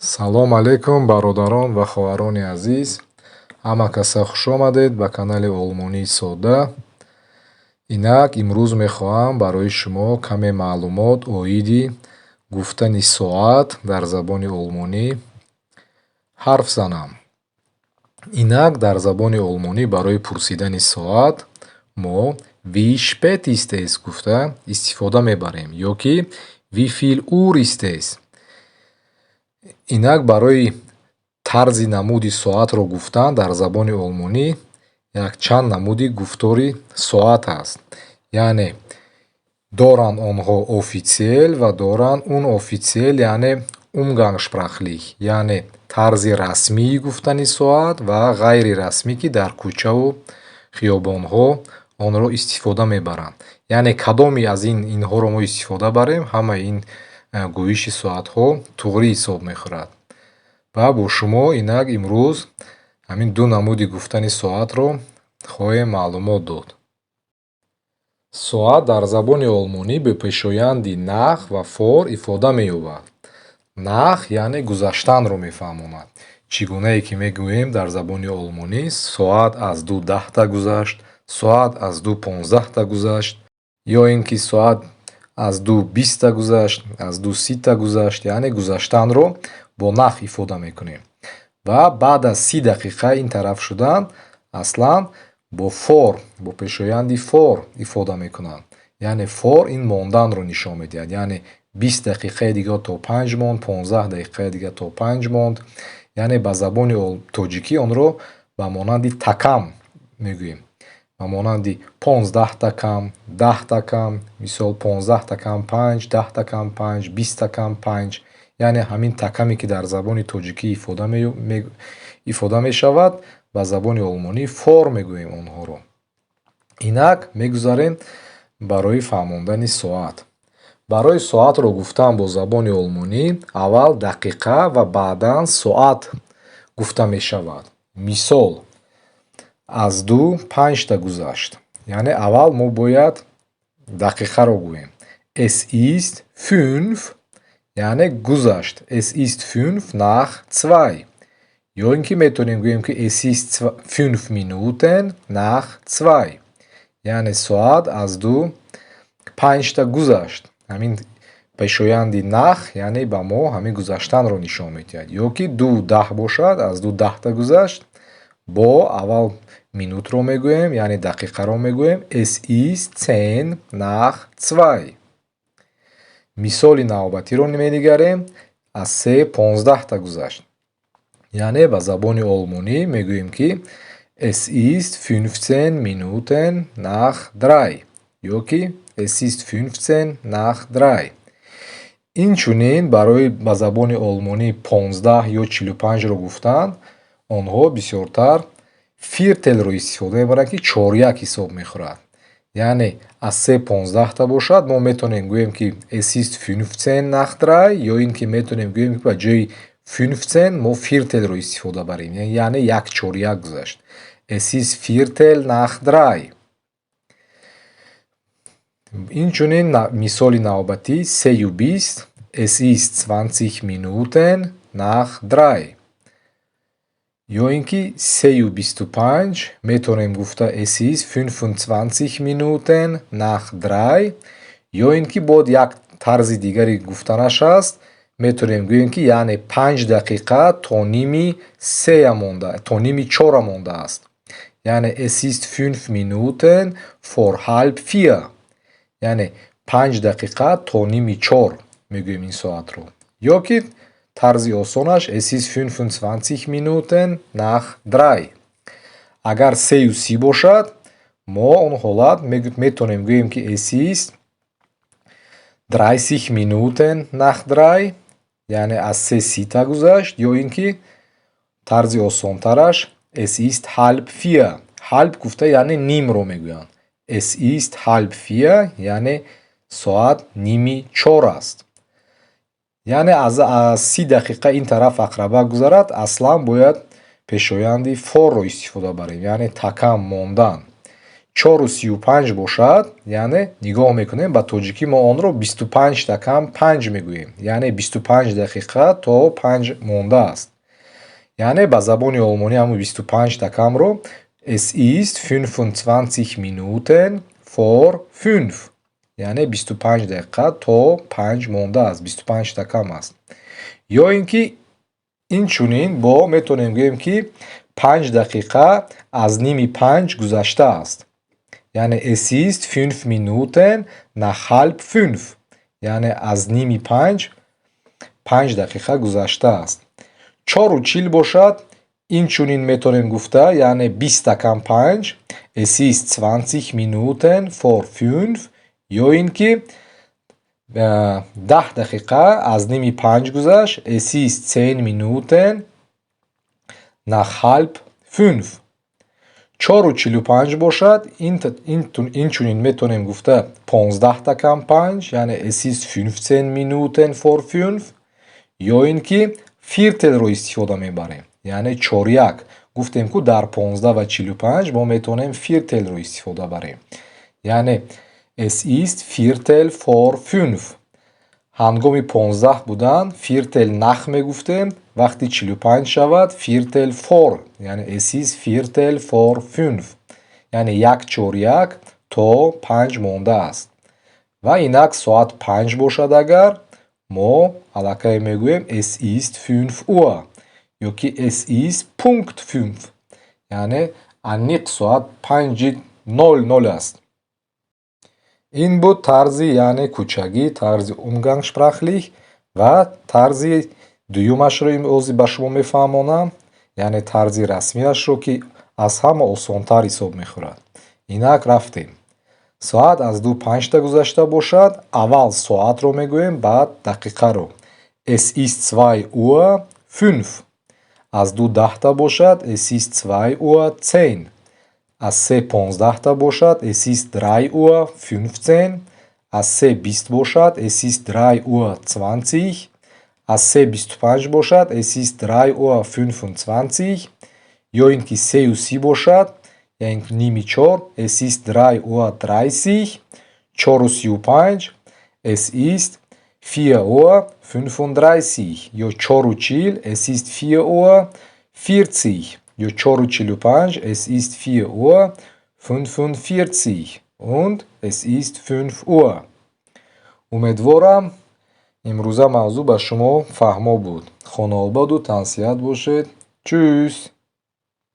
Салом алейкум, бародарон ва хоҳарони азиз! Ҳама каса хушомадед ба канали Олмонии содда. Инак, имрӯз мехоҳам барои шумо каме маълумот оиди гуфтани соат дар забони олмонӣ ҳарф занам. Инак, дар забони олмонӣ барои пурсидани соат мо "Wie spät ist es?" гуфта истифода мебарем ё ки "Wie viel Uhr ist es?" Инак, барои тарзи намуди соатро гуфтан дар забони олмонӣ якчанд намуди гуфтори соат ҳаст. Яъне доранд онҳо offiziell ва доранд unoffiziell, яъне umgangssprachlich, яъне тарзи расмии гуфтани соат ва ғайрирасмӣ, ки дар кӯчаву хиёбонҳо онро истифода мебаранд. Яъне кадоме аз инҳоро мо истифода барем, ҳамаи ин гӯиши соатҳо туғрӣ ҳисоб мехӯрад. Ва бо шумо инак имрӯз ҳамин ду намуди гуфтани соатро хоҳем маълумот дод. Соат дар забони олмонӣ бо пешоянди nach ва vor ифода меёбад. Nach яъне гузаштанро мефаҳмонад. Чӣ гунае ки мегӯем дар забони олмонӣ: соат аз ду даҳта гузашт, соат аз ду понздаҳта гузашт, ё ин ки соат аз ду биста гузашт, аз ду сита гузашт, яъне гузаштанро бо nach ифода мекунем. Ва баъд аз 30 дақиқа ин тараф шудан аслан бо vor, бо пешоянди vor ифода мекунанд. Яъне vor ин монданро нишон медиҳад. Яъне 20 дақиқаи дигар то 5 монд, 15 дақиқаи дигар то 5 монд. Яъне ба забони тоҷикӣ онро ба монанди такам мегӯем. Ба монанди 15-та кам, 10-та кам, мисол, 15-та кам панҷ, 10-та кам панҷ, 20-та кам панҷ. Яъне ҳамин такаме, ки дар забони тоҷикӣ ифода мешавад, ба забони олмонӣ vor мегӯем онҳоро. Инак, мегузарем барои фаҳмондани соат. Барои соатро гуфтан бо забони олмонӣ аввал дақиқа ва баъдан соат гуфта мешавад. Мисол: аз ду панҷта гузашт. Яъне аввал мо бояд дақиқаро гӯем. Es ist fünf, яъне гузашт. Es ist 2:05. Ё ин ки метавонем гӯем, ки es ist 2:05. Яъне соат аз ду панҷта гузашт. Ҳамин пешоянди nach, яъне ба мо ҳамин гузаштанро нишон медиҳад. Ё ки 2:10 бошад, аз ду даҳта гузашт, бо аввал минутро мегӯем, яъне дақиқаро мегӯем. Es ist 2:10. Мисоли навбатиро менигарем: аз се понздаҳта гузашт. Яъне ба забони олмонӣ мегӯем, ки es ist 3:15 ё ки es ist 3:15. Инчунин барои ба забони олмонӣ 15 ё 45-ро гуфтан онҳо бисёртар Viertel ро истифода мебаранд, ки чоряк ҳисоб мехӯрад. Яъне аз се понздаҳта бошад, мо метавонем гӯем, ки es ist 3:15, ё ин ки метавонем гӯем, ки ба ҷои fünfzehn мо Viertel ро истифода барем, яъне як чоряк гузашт. Es ist 3:15. Инчунин мисоли навбатӣ: 3:20. Es ist 3:20. Ё ин ки 3:25 метавонем гуфта: es ist 3:25. Ё ин ки бод як тарзи дигари гуфтанаш ҳаст, метавонем гӯем, ки яъне 5 дақиқа то ними сея монда, то ними чора мондааст. Яъне es ist 3:25, яъне 5 дақиқа то ними чор мегӯем ин соатро. Ё ки тарзи осонаш: es ist 3:25. Агар 3:30 бошад, мо он ҳолат метавонем гӯем, ки es ist 3:30, яъне аз се сита гузашт, ё ин ки тарзи осонтараш: es ist 3:30. Halb гуфта, яъне нимро мегӯянд. Es ist 3:30, яъне соат ними чор аст. Яъне аз 30 дақиқа ин тараф ақраба гузарад, аслан бояд пешоянди vor ро истифода барем, яъне такам мондан. 4:35 бошад, яъне нигоҳ мекунем, ба тоҷикӣ мо онро 25-та кам панҷ мегӯем, яъне 25 дақиқа то 5 мондааст. Яъне ба забони олмонӣ ҳамун 25-та камро es ist 25 Minuten vor fünf, яъне 25 дақиқа то 5 мондааст, 25-та кам аст. Ё ин ки инчунин бо метавонем гӯем, ки 5 дақиқа аз ними 5 гузаштааст, яъне es ist 5 Minuten nach halb fünf, яъне аз ними 5 5 дақиқа гузаштааст. 4:40 бошад, инчунин метавонем гуфта, яъне 20-та кам 5, es ist 20 Minuten vor fünf, ё ин ки 10 дақиқа аз ними 5 гузашт, es ist 10 Minuten nach halb fünf. 4:45 бошад, инчунин метавонем гуфта 15-та кам 5, яъне es ist 15 Minuten vor fünf, ё ин ки Viertel ро истифода мебарем, яъне чоряк. Гуфтем, ку дар 15:45 мо метавонем Viertel ро истифода барем, яъне es ist Viertel vor fünf. Ҳангоми 15 будан Viertel nach мегуфтем, вақти 45 шавад Viertel vor, яъне es ist Viertel vor fünf, яъне як чоряк то 5 мондааст. Ва инак соат 5 бошад агар, мо аллакай мегӯем es ist 5 Uhr ё ки es ist Punkt fünf, яъне аниқ соат 5:00 аст. Ин буд тарзи, яъне кӯчагӣ, тарзи umgangssprachlich. Ва тарзи дуюмашро имрӯз ба шумо мефаҳмонам, яъне тарзи расмиашро, ки аз ҳама осонтар ҳисоб мехӯрад. Инак рафтем. Соат аз 2:05 гузашта бошад, аввал соатро мегӯем, баъд дақиқаро: es ist 2 Uhr 5. Аз 2:10 бошад, es ist 2 Uhr 10. Аз 3:15 бошад, es ist 3 Uhr 15. Аз 3:20 бошад, es ist 3 Uhr 20. Аз 3:25 бошад, es ist 3 Uhr 25. Ё ин ки 3:30 бошад, яъне ними чор, es ist 3 Uhr 30. 4:35, es ist 4 Uhr 35, ё 4:40, es ist 4 Uhr 40, ё 4:45, es ist 4 Uhr 45 und es ist 5 Uhr. Умедворам, имрӯза мавзӯъ ба шумо фаҳмо буд. Хонаободу тансиҳат бошед. Tschüss.